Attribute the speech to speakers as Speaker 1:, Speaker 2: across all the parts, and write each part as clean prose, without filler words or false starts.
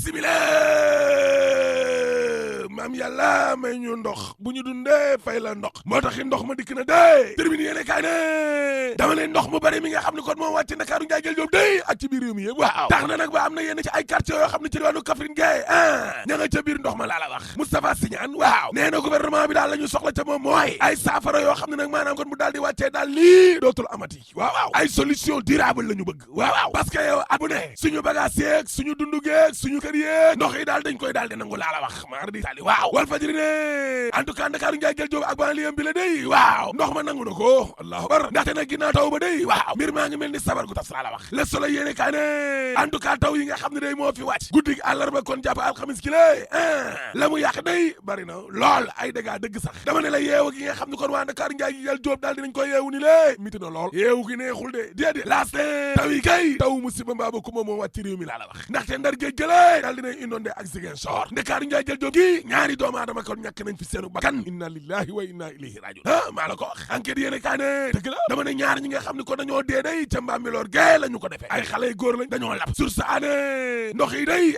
Speaker 1: bisimila maam yàlla may ñu ndox bu ñu dundee fay la ndox moo tax ndox ma dikk na dee termine yéene kaay ne dama ne ndox mu bari mi nga xam ne kon moom wàcc Ndakaaru njaay jël joob day ak ci biir réew mi yëpp waaw tax na nag ba am na yenn ci ay quartier yoo xam ne ci diwaanu Kaffrine Gueye ña nga ca biir ndox ma laa la wax Moustapha Signane waaw nee na gouvernement bi daal la ñu soxla ca moom mooy ay saafara yoo xam ne nag maanaam kon mu daal di wàccee daal lii dootul amati waaw ay solution durable la ñu bëgg waaw parce que yow at bu ne suñu bagage yeeg suñu dundu geeg suñu kër yeeg ndox yi daal dañ koy daal di nangu laa la wax maar di tali waaw Walf Fadjri ne en tout cas Ndakaaru njaay jël joob ak banlieue bi la day waaw ndox ma nangu na ko allahu akbar ndaxte nag ginnaaw taw ba day waaw mbir maa ngi mel ni sabar gu tas laa la wax Le Soleil yéene kaa ne en tout cas taw yi nga xam ne day moo fi wàcc guddi gi àllarba kon jàpp alxamis ki lée la mu yàq day bari na lool ay dégâts dëgg sax dama ne la yeewu gi nga xam ne kon waa Ndakaaru njaay jël joob daal dinañ koy yeewu ni lée miti na lool yeewu gi neexul de déedéet laas taw yi kay taw musiba mbaaba kuma moo wàcc ci réew mi laa la wax ndaxte ndar géej gëlee daal dinañ inondé ak Ziguinchor Ndakaaru njaay jël joob gi ñaari doomu aadama kon ñàkk nañ fi seenu bakkan inna lillahi wa inna ilayhi rajiun maa la ko wax enquête yéene kaa ne dëgg la dama ne ñaar ñi nga xam ne ko dañoo dee day ca Mbambilor gay la ñu ko defee ay xale yu góor lañ dañoo lap sur sa année ndox yi day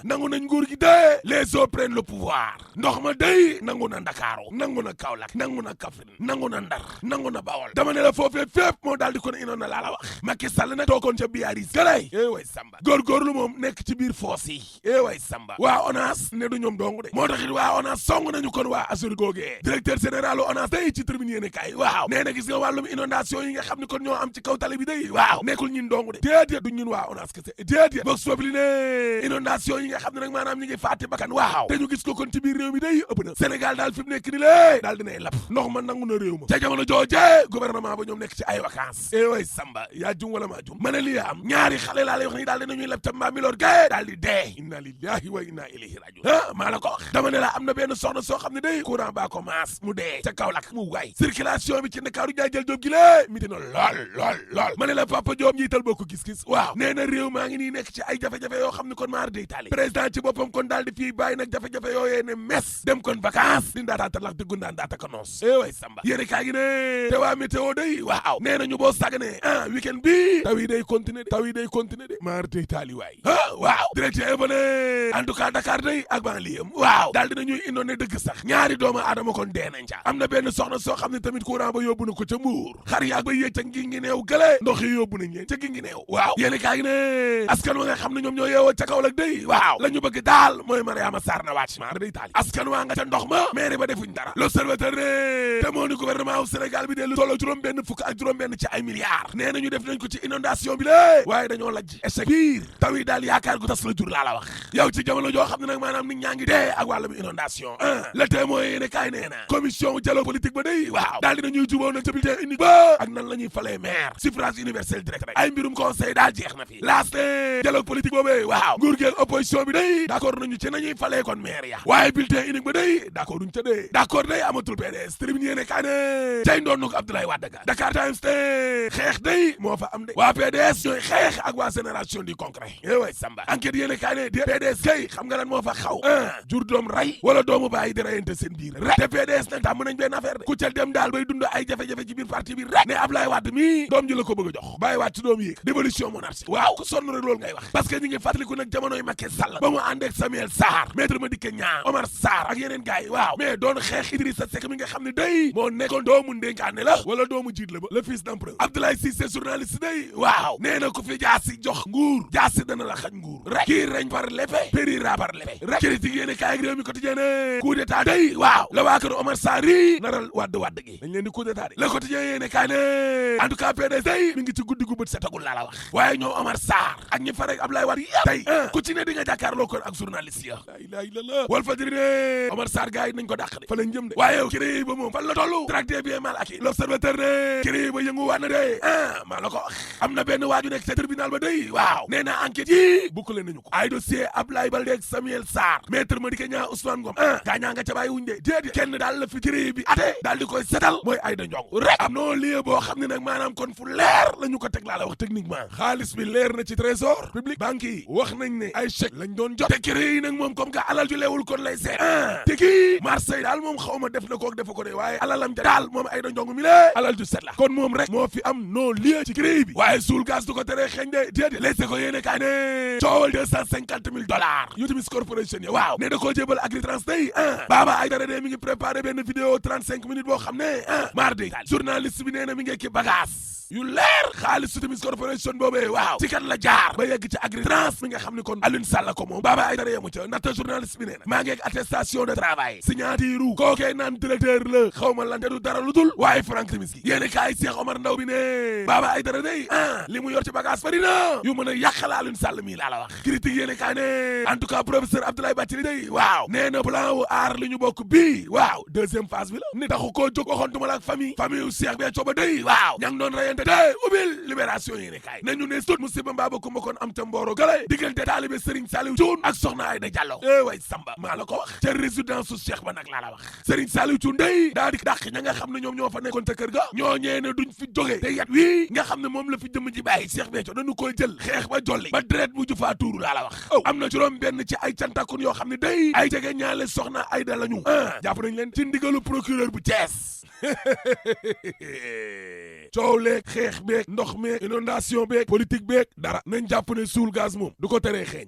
Speaker 1: nangu nañ nguur gi dee les eaux prennent le pouvoir ndox ma day nangu na Ndakaaru nangu na Kaolack nangu na Kaffrine nangu na Ndar nangu na Bawol dama ne la foofee fépp moo daal di ko ne inoon na laa la wax Macky Sall nag toogoon ca Biaris galay way Samba góorgóorlu moom nekk ci biir foos yi way Samba waa ONAS ne du ñoom dong de moo taxit waa ONAS song nañu kon waa Assur googee directeur général ONAS day ci tribune yéene kaay waaw nee na gis nga wàllum inondation yi nga xam ne kon ñoo am ci kaw tali bi day waaw nekkul ñun dong de déedéet du ñun waa ONAS kese déedéet boog soobli ne inondation yi nga xam ne nag maanaam ñi ngi faati bakkan waaw te ñu gis ko kon ci biir réew mi day ëpp na Sénégal daal fi mu nekk ni lée daal dinay lap ndox ma nangu na réew ma ca jamono jooje gouvernement ba ñoom nekk ci ay vacances way Samba yaa jum wala maa jum ma ne lii am ñaari xale laa lay wax ni daal dinañuy lap ca Mbambilor gaye daal di dee inna lillahi wa inna ilayhi rajiun maa la ko wax dama ne la am na benn soxna soo xam ne day courant baa ko maas mu dee ca Kaolack mu waay circulation bi ci Ndakaaru njaay jël joob gi lée miti na lool ma ne la Papa Diop njiital bokk gis-gis waaw nee na réew maa ngi nii nekk ci ay jafe-jafe yoo xam ne kon maar day taali président ci boppam kon daal di fii bàyyi nag jafe-jafe yooyee ne mes dem kon vacances di ndaataata lax dëggu ndaata ko noos way Samba yéene kaa gi ne te waa météo day waaw nee nañu boo sàggane week-end bi taw yi day continuer de maar day taali waay waaw directeur ba ne en tout cas Dakar day ak banlieue waaw daal dinañuy indoone dëgg sax ñaari doomu aadama kon dee nañ ca am na benn soxna soo xam ne tamit courant ba yóbbu na ko ca Mbuur xar yaag ba yéeg ca ngi neew gële ndox yi yóbbu nañ leen ca ngi neew waaw yéeni kaa gi ne askan wa nga xam ne ñoom ñoo yeewoo ca Kaolack day waaw la ñu bëgg daal mooy Mariama Sarr na wàcc maar day taali askan waa nga ca ndox ma mairie ba defuñ dara l'observateur ne te moo ni gouvernement wu Sénégal bi dee lu tolloo juróom-benn fukk ak juróom-benn ci ay milliards nee nañu def nañ ko ci inondation bi lée waaye dañoo lajj échec pire taw yi daal yaakaar gu tas la jur laa la wax yow ci jamono joo xam ne nag maanaam nit ñaa ngi dee ak wàllum inondation le témoin yéene kaay nee na commission dialogue politique ba day waaw daal dinañuy jubóo nag ca bulletin unique ba ak nan la ñuy falee maire suffrage universel direct rek ay mbirum conseil daal jeex na fi laas ne dialogue politique boobee waaw nguur gi ak opposition bi day d'accord nañu ci nañuy falee kon maire ya waaye bulletin unique ba day d'accord duñ ca dee d'accord day amatul PDS tribune yéene kaay ne cay ndoon nu ko Abdoulaye Wade ga Dakar Times te xeex day moo fa am de waa PDS ñooy xeex ak waa génération du concret way Samba enquête yéene kaay ne PDS kay xam nga lan moo fa xaw jur doom ray wala doomu bàyyi di rayante seen biir rek te PDS nag tàmm nañ benn affaire de ku ca dem daal bay dund ay jafe-jafe ci biir parti bi rek ne Abdoulaye Wade mi doom ji la ko bëgg a jox bàyyi waat ci doom yéeg dévolution monarchique waaw ku sonn rek loolu ngay wax parce que ñi ngi fàttaliku nag jamonoy Macky Sall ba mu ànd ak Samuel Sarr maître Madické Niang Omar Sarr ak yeneen gars yi waaw mais doon xeex Idrissa Seck mi nga xam ne day moo nekkoon doomu ndénkaane la wala doomu jiit la ba le fils d'empereur Abdoulaye Cissé journaliste day waaw nee na ku fi jaasi jox nguur jaasi dana la xañ nguur rek kii reñ par l'épée périra par l'épée rek critique yéene kaay ak réew mi quotidien coup d'état day waaw la waa kër Omar Sarr yi naral wadd gi dañ leen di coup d'état de le quotidien yéene kaay ne en tout cas PDS day mi ngi ci guddi gu bët setagul laa la wax waaye ñoom Omar Sarr ak ñi fa rek Abdoulaye Wade yëpp tey ku ci ne di nga jàkkaarloo kon ak journaliste ya la ilaha illallah Walf Fadjri ne Omar Sarr gars yi nañ ko dàq de fa lañ jëm de waaye yow kiré ba moom fan la tollu tracté bien mal acquis l'observateur ne kiré ba yëngu waat na de maa la ko wax am na benn waaju nekk ca tribunal ba day waaw nee na enquête yi bouclé nañu ko ay dossier Abdoulaye Baldé ak Samuel Sarr maître Madické Niang Ousmane Ngom gaañaa nga ca bàyyi wuñ de déedéet kenn daal la fi CREI bi ate daal di koy setal mooy Aïda Ndiongue rek am non lieu boo xam ne nag maanaam kon fu leer la ñu ko teg laa la wax techniquement xaalis bi leer na ci trésor public banque yi wax nañ ne ay chèque lañ doon jot te CREI nag moom comme que alal ju leewul kon lay seet te kii Marseille daal moom xaw ma def na kook defa ko de waaye alalam ja daal moom Aïda Ndiongue mi la alal ju set la kon moom rek moo fi am non lieu ci CREI bi waaye suul gaz du ko teree xeeñ de déedéet leese ko yéene kaay ne coowal $250,000 Utimis Corporation ya waaw ne da koo jébal Agritrans day Baba Aïdara de mi ngi préparé benn vidéo 35 minutes boo xam ne mardi journaliste bi nee na mi ngi ki bagage yu leer xaalis Utimis Corporation boobee waaw ci kan la jaar ba yegg ci Agritrans mi nga xam ne kon Alioune Sall ko moom Baba Aïdara yemu ca ndaxte journaliste bi nee na maa ngi ak attestation de travail signature kookee naan directeur la xaw ma lan te du dara lu dul waaye Franck Timis gi yéeni kaay Cheikh Omar Ndaw bi ne Baba Aïdara day li mu yor ci bagage bari na yu mën a yàqal Alioune Sall mii laa la wax critique yéeni kaay ne en tout cas professeur Abdoulaye Bathily day waaw nee na plan wu aar li ñu bokk bii waaw deuxième phase bi la ni taxu koo jóg waxoontuma la ak famille yu Cheikh Béthio ba day waaw ña ngi doon rayante day ubbil libération yéeni kaay nañu ne sut musiba mbaaba kumba kon am ta mbooro gale diggante taalibe Serigne Saliou Thioune ak soxna Aïda Diallo way Samba maa la ko wax ca résidence su Cheikh ba nag laa la wax Serigne Saliou Thioune day daa di dàq ña nga xam ne ñoom ñoo fa nekkoon ca kër ga ñoo ñee ne duñ fi jógee te yat wii nga xam ne moom la fi jëm ji bàyyi Cheikh Béthio dañu koy jël xeex ba jolli ba deret bu jufaa tuuru laa la wax am na juróom benn ci ay cantakun yoo xam ne day ay jege ñaale soxna Aïda lañu jàpp nañ leen ci ndigalu procureur bu Thiès coow leeg xeex beeg ndox meeg inondation beeg politique beeg dara nañ jàpp ne suul gaz moom du ko teree xeeñ